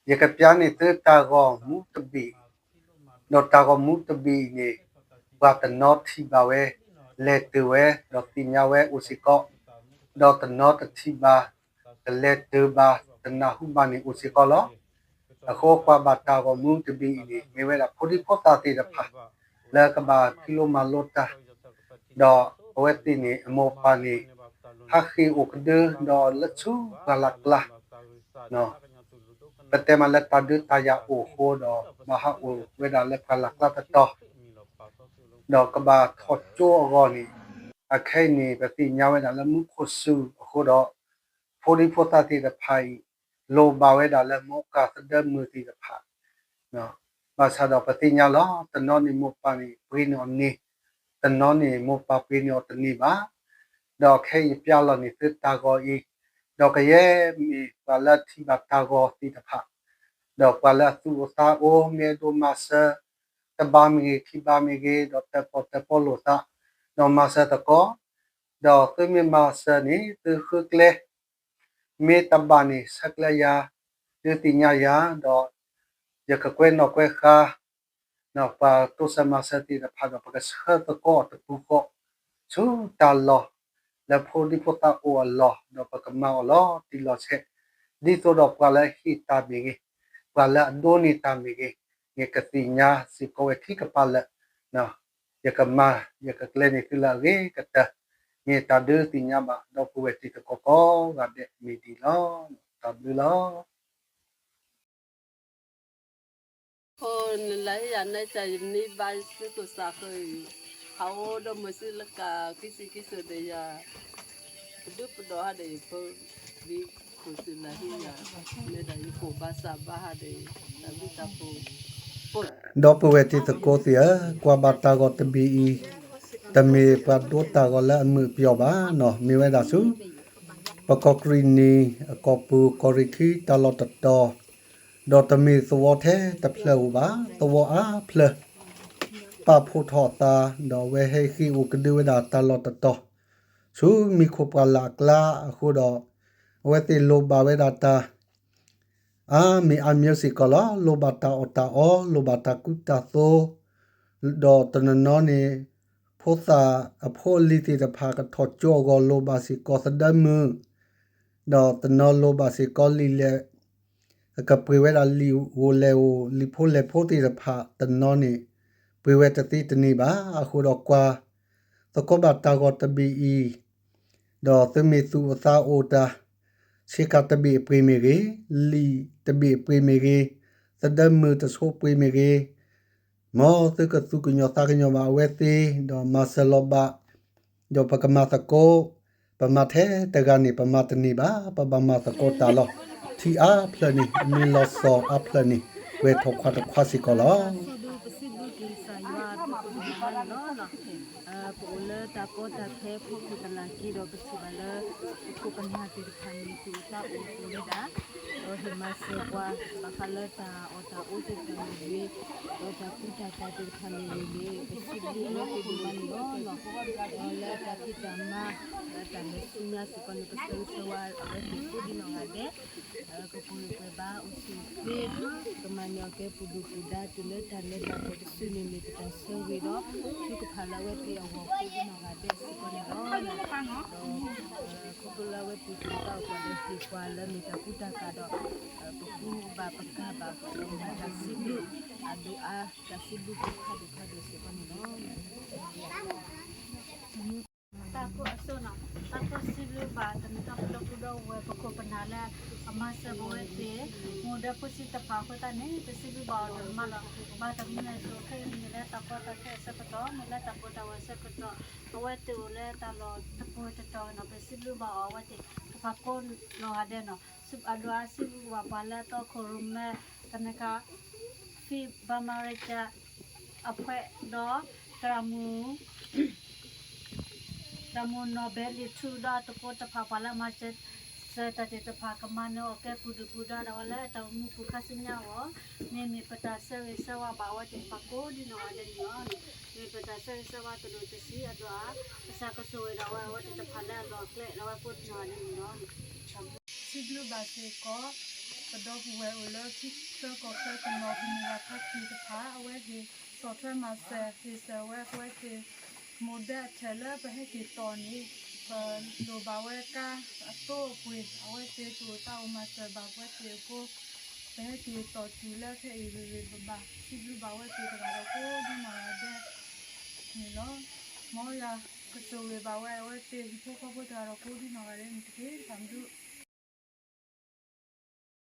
ယကပျၢ်န့ၢ်သုတၢ်ဂီၤမူတဘ့ၣ်, ဒီးတၢ်ဂီၤမူတဘ့ၣ်အံၤန့ၣ် ပှၤတနီၤထံၣ်ဘၣ်ဝဲ, လဲၤတုၤဝဲ, ဒီးသ့ၣ်ညါဝဲအိၣ်စ့ၢ်ကီး, ဒီးတနီၤတထံၣ်ဘၣ်, တလဲၤတုၤဘၣ်, တနၢ်ဟူဘၣ်န့ၣ်အိၣ်စ့ၢ်ကီးလီၤ. အဃိကွၢ်ဘၣ်တၢ်ဂီၤမူတဘ့ၣ်အံၤန့ၣ် မ့ၢ်ဝဲဒၣ်ဖိဒံဖိသၣ်သ့ၣ်တဖၣ် လၢကဘၣ်ဖံးလိမၤလိတၢ်, ဒီးအဝဲသ့ၣ်န့ၣ် အမိၢ်ပၢ်န့ၣ် ဟးဃ့ၢ်အိၣ်ကဒု ဒီးလၢဆူပှၢ်လၢ်ကျါ ပတဲမးလၢတၢ်ဒုးတၢ်ယၤအိၣ်အဃိဒီး ဘၣ်ဟးအိၣ်ဝဲဒၣ်လၢပှၢ်လၢ်ကျါတတီၤ, ဒီးကဘၣ်ထီၣ်ကၠိအဂီၢ်န့ၣ်, အခဲအံၤန့ၣ် ပသ့ၣ်ညါဝဲဒၣ်လၢမူခိၣ်စူၤအဃိဒီး ဖိဒံဖိသၣ်သ့ၣ်တဖၣ်အံၤ လိၣ်ဘၣ်ဝဲဒၣ်လၢမိၢ်ပၢ်သဒၢမုၢ်သ့ၣ်တဖၣ်, ဘၣ်ဆၣ်ဒီးပသ့ၣ်ညါလီၤ. တနီၤန့ၣ်မိၢ်ပၢ်န့ၣ်ပှ့ၤန့ၢ်အီၤန့ၢ်, တနီၤန့ၣ်မိၢ်ပၢ်ပှ့ၤန့ၢ်အီၤတန့ၢ်ဘၣ်. ဒီးခဲအံၤယပျၢ်လီၤန့ၢ်သုတၢ်ဂီၤအံၤ, ဒီးကယဲၢ်မ့ၢ်ပှၤလၢထံၣ်ဘၣ်တၢ်ဂီၤသ့ၣ်တဖၣ်, ဒီးပှၤလၢအသူၣ်အိၣ်သးအိၣ် မ့ၢ်အဲၣ်ဒိးမၤစၢၤ တဘးမ့ၢ်ဂ့ၤ ခံဘးမ့ၢ်ဂ့ၤ ဒီးတၢၣ်ပီၣ်တၢၣ်ပီလိာ်သး, ဒီးမၤစၢၤသကိး, ဒီးသုမ့ၢ်မၤစၢၤန့ၣ် သုဃုကျဲ မ့ၢ်တဘၣ်န့ၣ် ဆဲးကျၢယၤ, ဒုးသ့ၣ်ညါယၤ, ဒီးယကကွဲးနီၣ်ကွဲးဃါ ပှၤတိစၢၤမၤစၢၤသ့ၣ်တဖၣ်ဒီး ပကဆှၢသကိးအီၤတပူၤဃီ ဆူတၢ်လီၢ်လၢဖိဒံဖိသၣ်အိၣ်အလီၢ်, ဒီးပကမၤအီၤလီၤတံၢ်လီၤဆဲး, ဒ်သိးဒီးပှၤလၢအဟ့ၣ်တၢ်မ့ၢ်ဂ့ၤ, ပှၤလၢအဒိးန့ၢ်တၢ်မ့ၢ်ဂ့ၤ, ယကသ့ၣ်ညါစ့ၢ်ကီးဝဲခံကပၤလၢာ်, ယကမၤ ယကကျဲန့ၢ်သုလၢအဂ့ၤကတၢၢ်, မ့ၢ်တၢ်ဒုးသ့ၣ်ညါဘၣ် ဒီပုၢ်ဝဲၢ်တံၤသကိးကိးဂၤဒဲးမ့ၢ်ဒ်အံၤလီၤ. တၢ်ဘျုးလီၤ. နလၢဟ့ၣ်ယၤနဲစၢ်ယမံဘါသုကိၣ်စးဃၢအံၤ, ဟးအိၣ်ဒီးမုၢ်ဆ့လၢကးခံဆံခံစိၤဒီးယၤ, ပဒုၣ်ပဒီးဟးဒီးယဖိ, ဒ်ခိၣ်စူၤလၢဟ့ၣ်ယၤ, မ့ၢ်ဒီးယခိၣ်ဘါစၢ်ဘါဟးဒီး, တၢ်ဘျုးတၢ်ဖှိၣ် ဒီပုၢ်ဝဲၢ်တံၤသကိးသ့ၣ်ဧၢ, ကွၢ်ဘၣ်တၢ်ဂီၤတဘ့ၣ်အံၤ, တမ့ၢ်ပှၤဒိတၢ်ဂီၤလၢအမုာ်ပယီၤဘၣ်နီၤ, မ့ၢ်ဝဲဒၣ်ဆူ ပကီၢ်ကရံၣ်နံၤအကီၢ်ပူၤ ကီၢ်ရ့ၣ်ခံတၢ်လီၢ်တတီၤ, ဒီးတမ့ၢ်သဝီထဲတဖျၢၣ်ဧိၤဘၣ်, သဝီအါဖျၢၣ် ပာ်ဖှိၣ်ထီၣ်အသး, ဒီးအဝဲဟဲဃ့ၢ်အိၣ်ကဒုဝဲဒၣ်တၢ်လီၢ်တတီၤ, ဆူမံခိၣ်ပှၢ်လၢ်အကျါအဃိဒီး, အဝဲသ့ၣ်လိၣ်ဘၣ်ဝဲဒၣ်တၢ် အါမံၤအါမံၤစ့ၢ်ကီးလီၤ. လိၣ်ဘၣ်တၢ်အီၣ်တၢ်အီ, လိၣ်ဘၣ်တၢ်ကူတၢ်သိ, ဒီးတနီၤနီၤန့ၣ် ဖိသၣ်အဖိအလံၤသ့ၣ်တဖၣ်ကထီၣ်ကၠိအဂီၢ် လိၣ်ဘၣ်စ့ၢ်ကီးသဒၢမုၢ်, ဒီးတနီၤလိၣ်ဘၣ်စ့ၢ်ကီးလံာ်လဲၢ် ကပှ့ၤဝဲဒၣ်လံာ်ဧိၤလဲၢ်ဧိၤ, လံာ်ဖိလဲၢ်ဖိသ့ၣ်တဖၣ်တနီၤန့ၣ် ပှ့ၤဝဲတသ့တန့ၢ်ဘၣ်. အဃိဒီးကွၢ်သကိးဘၣ်တၢ်ဂီၤတဘ့ၣ်အံၤ, ဒီးသုမ့ၢ်သူၣ်အိၣ်သးအိၣ်တၢ်, ဆ့ကၤတဘ့ၣ်အပှ့ၤမ့ၢ်ဂ့ၤ, လံာ်တဘ့ၣ်အပှ့ၤမ့ၢ်ဂ့ၤ, သဒၢမုၢ်တဆိးပှ့ၤမ့ၢ်ဂ့ၤ, မ်သုကသူၣ်ကညီၤသးကညီၤဘၣ်အဝဲသ့ၣ်, ဒီးမၤစၢၤလီၤဘၣ်, ဒီးပကမၤသကိး, ပမၤထဲတဂၤန့ၣ် ပမၤတန့ၢ်ဘၣ်, ပဘၣ်မၤသကိးတၢ်လီၤ. ထံအါဖျၢၣ်န့ၣ် မ့ၢ်လီၤစီၤအါဖျၢၣ်န့ၣ် ဝဲထီၣ်ခွါတခွါစ့ၢ်ကီးလီၤ. ပအိၣ်လၢတၢ်ကီတၢ်ခဲဖီခိၣ်တလၢ်က့ဒီး ပထံၣ်ဘၣ်လၢ ပခိၣ်ပနၢ်သ့ၣ်တဖၣ်န့ၣ် သူၣ်အိၣ်သးအိၣ်ဝဲဒၣ်, ဒီးဟ့ၣ်မၤစၢၤပှၤ ဘၣ်ဃးလၢတၢ်အီၣ်တၢ်အီသ့ၣ်တဖၣ်မ့ၢ်ဂ့ၤ, ဒီးတၢ်ကူတၢ်ကၤသ့ၣ်တဖၣ်မ့ၢ်ဂ့ၤန့ၣ် ပစံးဘျုးအဝဲသ့ၣ်ဒိၣ်မးန့ၣ်လီၤ. ဒီးလၢတၢ်ဖံးတၢ်မၤ လၢတၢ်မဲာ်ဆူညါစ့ၢ်ကီးန့ၣ် ပဆၢဂ့ၤဆၢဝါအဝဲသ့ၣ်ကိးဒံးနီၢ်ဂၤဒဲး ကပူၤပှဲၤဘါအိၣ်ဆူၣ်အိၣ်ချ့, ကမၤန့ၢ်အီၣ်ကဲပူၤဒုၣ်ပူၤဒါ တုၤလၢတၢ်လဲၤတၢ်က့ၤတစုန့ၣ် မ့ၢ်ပတၢ်ဆၢဂ့ၤဒီး ထုကဖၣ်လၢအဝဲသ့ၣ်အဂီၢ်ကိးဒံးနီၢ်ဂၤဒဲးစ့ၢ်ကီးန့ၣ်လီၤ. ဒီး ခီဖျိလၢအဝဲသ့ၣ်သူၣ်အိၣ်သးအိၣ်ပှၤဒီးဟ့ၣ်ပှၤလၢမ့ၢ်တၢ်ကူတၢ်ကၤဒီး ပကူဘၣ်ပကၤဘၣ်ပှၤဒီးမ့ၢ်တၢ်စံးဘျုးအဒိၣ်အါ တၢ်စံးဘျုးဖိဖးဒိၣ်ဖးဒိၣ်စ့ၢ်ကီးန့ၣ်လီၤ. တၢ်ကိၢ်အစိနီၤ, တၢ်ကိၢ်စံးဘျုးဘၣ်တမံၤတၢ်ပဒီပုၢ်ဒီဝဲၢ်ပခိၣ်ပနၢ်လၢ အမၤစၢၤပဝဲသ့ၣ် မူဒီးဖိဆံးတဖၣ်အဃိသတးန့ၣ် ပစံးဘျုးဘၣ်အီၤဒိၣ်မးလီၤ. ဘၣ်တမံၤန့ၣ်ဆိ ခဲအံၤမ့ၢ်လၢတၢ်ကီတၢ်ခဲအဆၢကတီၢ် မ့ၢ်လၢတၢ်ပီးတၢ်ဝဲအဆၢကတီၢ် အဝဲသ့ၣ်အိၣ်လၢတၢ်လီၢ်တပူၤတတီၤနီၤ ပစံးဘျုးဘၣ်အီၤအဝဲသ့ၣ် တဖၣ်ကိးနီၢ်ဂၤဒဲးနီၤ အဒိၣ်အါစံးဘျုးဘၣ်ပှၤလၢအတီခိၣ်ရိၣ်မဲ တမ့ၢ်က Free Burma Rangers အဖွဲ့ ဒီး သရၣ်မုၣ် သရၣ်မုၣ်နီၢ်ဘဲလံၤထူဒီးအသကိးတဖၣ် ပှၤလၢအမၤစၢၤတၢ်သ့ၣ်တဖၣ် ကမၤနၢၤအီၣ်ကဲပူၤဒုၣ်ပူၤဒါဒီးဝဲလၢတၢ်အိၣ်မူပူၤခါဆူညါအဂီၢ် မ့မ့ၢ်ပတၢ်ဆၢဂ့ၤဆၢဝါဘၣ်အဝဲသ့ၣ်တဖၣ်ကိးဒံးနီၢ်ဂၤဒဲးန့ၣ်လီၤ. မ့ၢ်ပတၢ်ဆၢဂ့ၤဆၢဝါသဒိၣ်တဆံးအဒိၣ်အါ ကစၢ်ကဆိၣ်ဂ့ၤဒီးအဝဲသ့ၣ်တဖၣ်လၢအလီၢ်အကျဲ ဒီးအဝဲကိးဒံးနီၢ်ဂၤဒဲးန့ၣ်လီၤ. စံးဘျုးဘၣ်စ့ၢ်ကီး ပဒီပုၢ်ဝဲၢ်အိၣ်လၢထံချၢကီၢ်ချၢတနီၤ ကမုၢ်ဂၤဖါတံၢ်တဖၣ် အဝဲဟ့ၣ်ဆီၣ်ထွဲမၤစၢၤ ဟ့ၣ်ဆၢၣ်ဝဲ အဝဲသ့ၣ် model အထၢၣ်လၢပဟဲက့ၤတီၢ်န့ၣ် ပလိၣ်ဘၣ်ဝဲကါအသိအပှ့ၤ အဝဲသ့ၣ်တအိၣ်သးအိၣ်မၤစၢၤဘၣ်ပဝဲသ့ၣ်အဃိ ပဟဲက့ၤတီၢ်တုၤလၢဖဲအံၤဂ့ၤဂ့ၤဘၣ်ဘၣ် စံးဘျုးဘၣ်ဝဲသ့ၣ်တဂၤဒီးကိးဒ်နီၢ်ဂၤဒဲးန့ၣ်လီၤ. မ်ယွၤကဆိၣ်ဂ့ၤဘၣ်ဝဲ အဝဲသ့ၣ်ဟံၣ်ဖိဃီဖိတဂၤဒီးကိးဒ်နီၢ်ဂၤဒဲးန့ၣ်တက့ၢ်. တၢ်ဘျုး